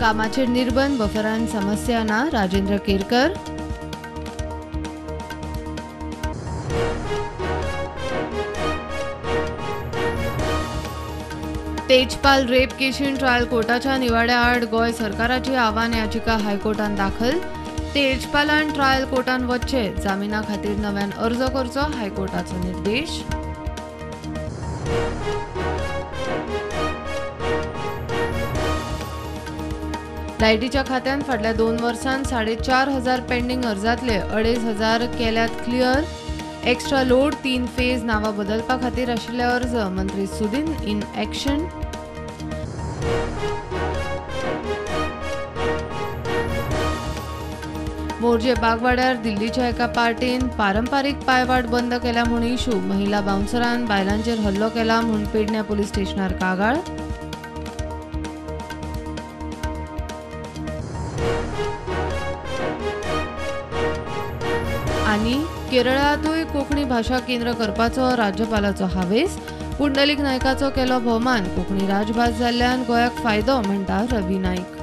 कामाचेर निर्बंध बफरान समस्या ना राजेंद्र केरकर. तेजपाल रेप केशीन ट्रायल कोर्टाच्या निवाड्या आड गोंय सरकाराची आव्हान याचिका हायकोर्टान दाखल. तेजपालान ट्रायल कोर्टान वच्चे जामिना खातीर नव्यान अर्ज करचो हायकोर्टाचो निर्देश. लायटीच्या खात्यान फाटल्या 2 वर्सांत 4,500 पेंडींग अर्जांतले 2,500 केल्यात क्लियर. एक्स्ट्रा लोड 3 फेज नांवां बदलपा खातीर आशिल्ले अर्ज मंत्री सुदीन इन एक्शन. मोरजे बागवाड्यार दिल्लीच्या एका पार्टीन पारंपारीक पायवाट बंद केल्या म्हूण इशू. महिला बाउन्सरान बायलांचेर हल्लो केला म्हूण पेडण्या पुलीस स्टेशनार कागाळ. आनी केरळांतूय कोंकणी भाशा केंद्र करपाचो राज्यपालाचो हावेस. पुंडलीक नायकाचो केलो भोवमान. कोंकणी राजभास जाल्ल्यान गोंयाक फायदो म्हणटा रवी नायक.